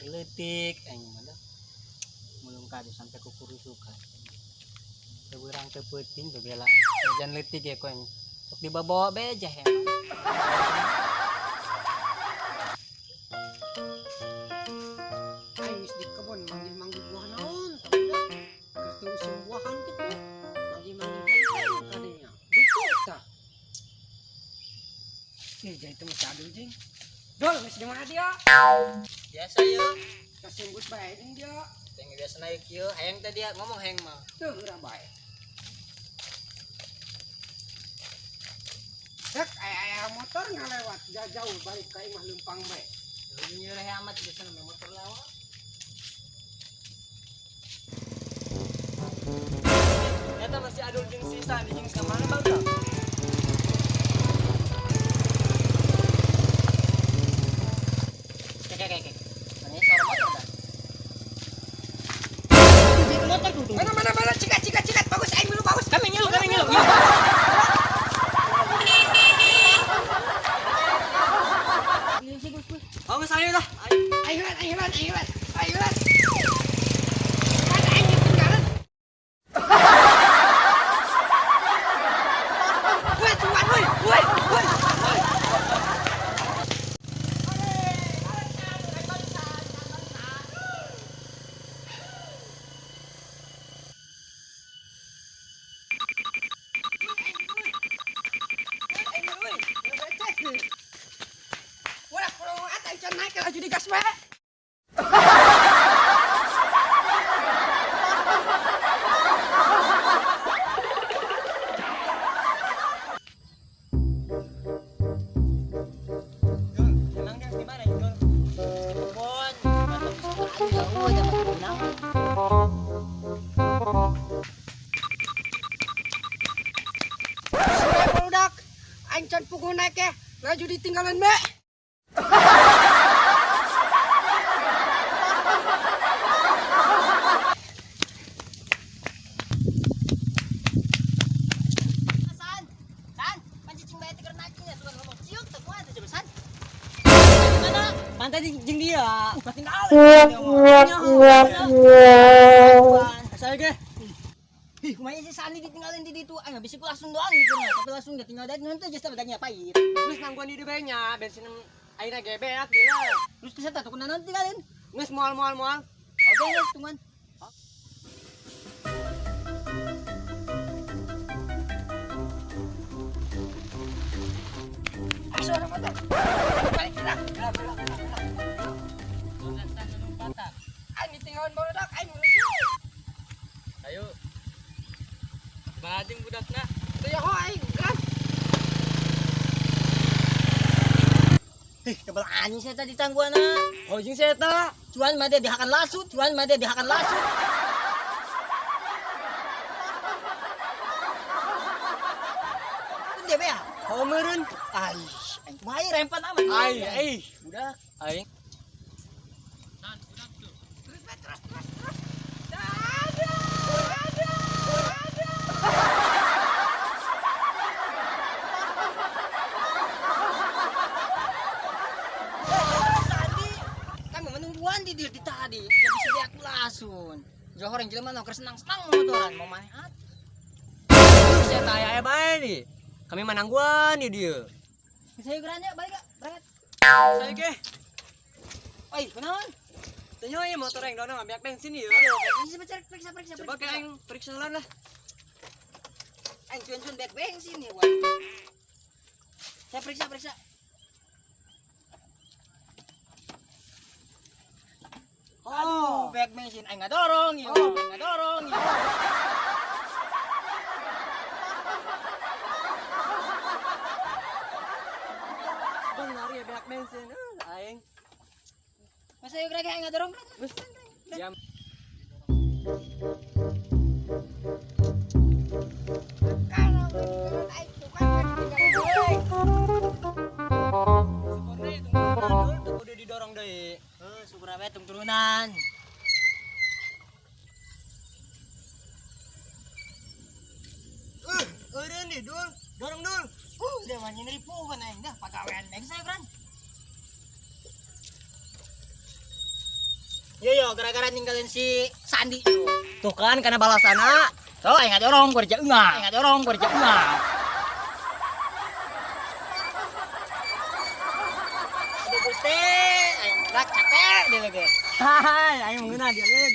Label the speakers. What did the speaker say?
Speaker 1: Letik aing mah mulung kadu sampai kukurusukan. Seberang teu peuting bebelaan. Jangan letik ya koeng. Sok dibawa beja ya.
Speaker 2: Aing geus di kebon manggil-manggil buah naon tah. Keur teu usum buahan kitu. Manggil-manggil kadinya. Duku tah. Ih, jadi teu mesti adul jeung. Dol, geus di mana dia?
Speaker 1: Biasa yeuh.
Speaker 2: Kasimbus bae jeung dia.
Speaker 1: Teh biasa naik kieu, hayang teh dia ngomong hayang mah.
Speaker 2: Teu heurah bae. Rek aya motor ngalewat jauh balik ka imah leumpang bae.
Speaker 1: Nyeureeh amat biasa mah motor lewat.
Speaker 3: Eta masih adul jeung sisa di jeung ka mana bang?
Speaker 1: Kek. Ini suara motor dah. Motor tuh.
Speaker 2: Mana cikat bagus aing milu bagus.
Speaker 1: Kami ngilu.
Speaker 3: Oh, geus ayo lah.
Speaker 2: Ayo lah. Mana aing ditinggalan. Woi, cuman woi. Naik laju di gas bae.
Speaker 3: Emang dia di mana, Jol?
Speaker 1: Kebon, jauh aja mah.
Speaker 2: Barudak, aing can puguh naik ya, laju ditinggalan bae.
Speaker 1: Pantai jeung dia. Tinggal.
Speaker 3: Saya ge.
Speaker 1: Ih, kumaha si Sani ditinggalin di ditu. Aing bisa langsung doang gitu nah, tapi langsung dia tinggal dari nanti geus teh pahit.
Speaker 3: Geus nangguan di dieu bae nya, bensin ayeuna ge beak dia.
Speaker 1: Terus geus eta tuh kunaon tinggalin?
Speaker 3: Geus moal.
Speaker 1: Oke, geus tungguan.
Speaker 2: Suara motor. Balik gerak. Aing ditinggalin barudak aing ngeureus.
Speaker 3: Ayo. Bajing budakna.
Speaker 2: Teu yaho aing, gerak.
Speaker 1: Ih, tebal anjing saya tadi tangguana.
Speaker 3: Oh, jeung saya eta.
Speaker 1: Cuan mah dia dihakan lasut, Dia bea.
Speaker 3: Oh, meureun.
Speaker 1: Ai, aing kumaha ieu rempan amat.
Speaker 3: Ai, ai,
Speaker 1: budak.
Speaker 3: Aing.
Speaker 2: San, budak tuh. Terus terus. Aduh.
Speaker 1: Tadi kan menungguan di di tadi. Jadi bisa aku langsung. Johor yang jelema nu keur senang-senang motoran mau maneh atuh.
Speaker 3: Terus saya aya bae nih. Kami manangguan di dia.
Speaker 1: Saya gerannya balik gak? Berangkat.
Speaker 3: Saya ge.
Speaker 1: Oi, kunaon?
Speaker 3: Tanya ieu motor yang dono ngambil bensin ieu.
Speaker 1: Aduh, bensin periksa.
Speaker 3: Coba ke aing periksa lah.
Speaker 1: Aing cuan-cuan bek bensin ya, wah. Saya periksa.
Speaker 3: Oh,
Speaker 1: aduh, bek bensin aing ngadorong ieu. Oh. Aing ngadorong ieu.
Speaker 3: Benar ya bek bensin. Aing.
Speaker 1: Masa yuk rek aing ngadorong.
Speaker 3: Ya.
Speaker 2: Kalau aing bukan
Speaker 3: Di.
Speaker 1: Heuh, syukur bae tung turunan.
Speaker 3: Eureun di dul, dorong dul.
Speaker 1: Udah mah nyeri puhun aing dah pagawean aing saya kan. Yo yo gara-gara ninggalin si Sandi yo.
Speaker 3: Tuh kan karena balasana. Tuh aing ngadorong kerja enggak. Aing ngadorong kerja enggak.
Speaker 1: Aduh Gusti, aing gerak capek dia lagi.
Speaker 3: Hai, aing mengenal dia lin.